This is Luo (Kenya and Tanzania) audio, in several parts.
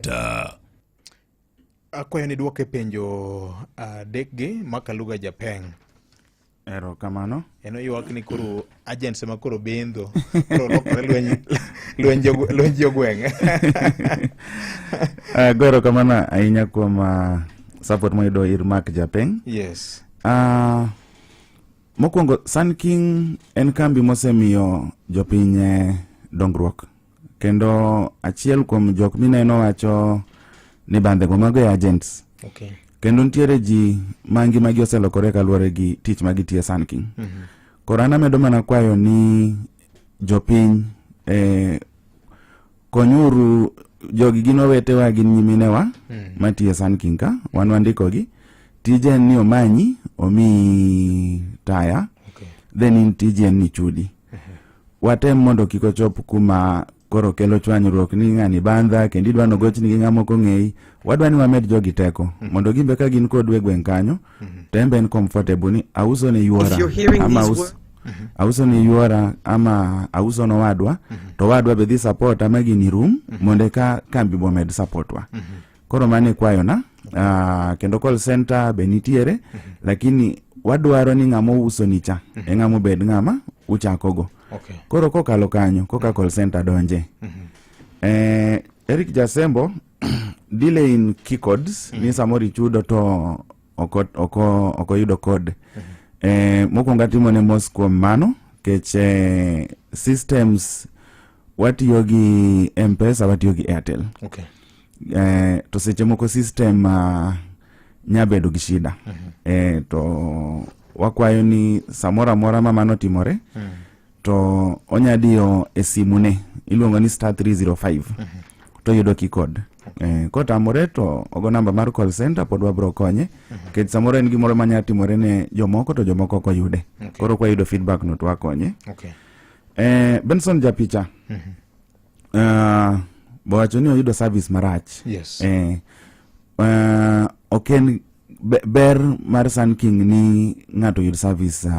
Center. Akwayo ni dwoke penjo adekgi Makaluga Japeng. Erokamano. En oywak ni koro agents ema koro bendho koro lokore lweny lweny lweny jogweng'. Ago erokamano ahinya kuom support moyudo ir Mark Japeng. Mokwongo Sun King en kambi mosemiyo jopiny dongruok kendo achiel kuom jok mineno wacho ni bandhego mago e agents. Kendo nitiere ji ma ngimagi oselokore kaluwore gi tich ma gitiyo e Sun King. Koro an amedo mana kwayo ni jopiny konyuru jogi, gin owetewa, gin nyiminewa matiyo e Sun King ka wan wandikogi. Tije en ni omanyi omiyi taya. Then in tiji en ni chudi. Watem mondo kik ochop kuma koro kelo chwanyruok ni ng'ani bandha kendo idwa nogochni gi ng'ama ok ong'eyi. Wadwa ni wamed jogi teko mondo gimbe ka gin kodwa e gweng' kanyo to en be en comfortable ni auso ne yuora If you're hearing ama these auso ne yuora ama auso nowadwa to wadwa be dhi support ama gini rum mondo eka kambi bomed support wa. Koro mano e kwayona. Kendo call center be nitiere, lakini wadwaro ni ng'ama ouso ni cha e ng'ama obed ng'ama uchakogo. Koro kokalo kanyo koka call center donje. Eric Jasembo delay in key codes ni samoro ichudo to oko oyudo code. Mokwongo atimo ne mos kuom mano kech systems watiyo gi Mpesa, watiyo gi Airtel. To seche moko system nya bedo gi shida. To wakwayo ni samoro amora ma mano timore to onya diyo e simu ne iluongo ni *305 to yudo key code. Kotamore to ogo namba mar call center, pod wabro konye nikech samoro en gimoro manya timore ne jomoko to jomoko ok oyude. Koro kwayudo feedback no to wakonye. Benson Japicha bowacho ni oyudo service marach. Ok en ber mar Sun King ni ng'ato oyud service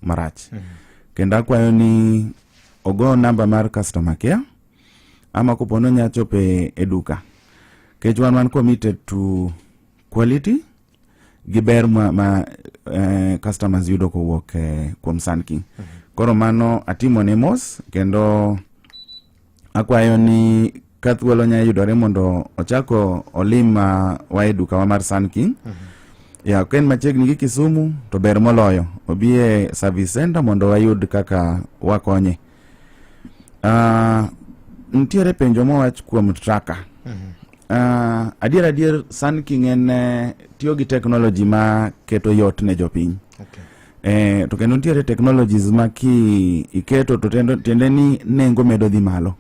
marach. Kendo akwayo ni ogo namba mar customer care ama kopo ni onya chopo e duka. Kech wan committed to quality gi ber ma customers yudo kowuok kuom Sun King. Koro mano atimo ne mos kendo akwayo ni ka thuolo nya yudore mondo ochako olim wa e duka wa mar Sun King. Ya ka en machiegni gi Kisumu to ber moloyo obi e service center mondo wayud kaka wakonye. Nitiere penjo mowach kuom tracker. Adier adier Sun King en tiyo gi technology ma keto yot ne jopiny. To kendo nitiere technologies ma ki iketo to tiende ni nengo medo dhi malo.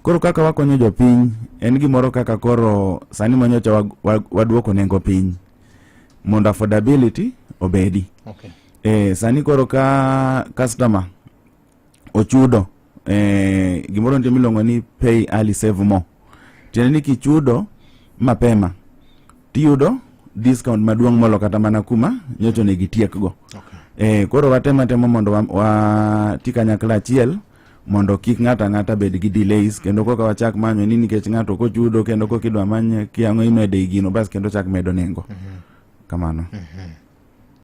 Koro kaka wakonyo jopiny en gimoro kaka koro sani manyocha waduoko nengo piny mondo affordability obedi. Sani koro ka customer ochudo gimoro nitie miluongo ni pay early save more. Tiende ni kichudo mapema tiyudo discount maduong' molo kata mana kuma nyocha onego itiekgo. Koro watemo atema mondo wa ti kanyakla achiel mondo kik ng'ato ang'ata bed gi delays kendo koka wachak manyo ni nikech ng'ato kochudo kendo koka idwa many kiang'o imede i gino bas kendo chak medo nengo. Kamano.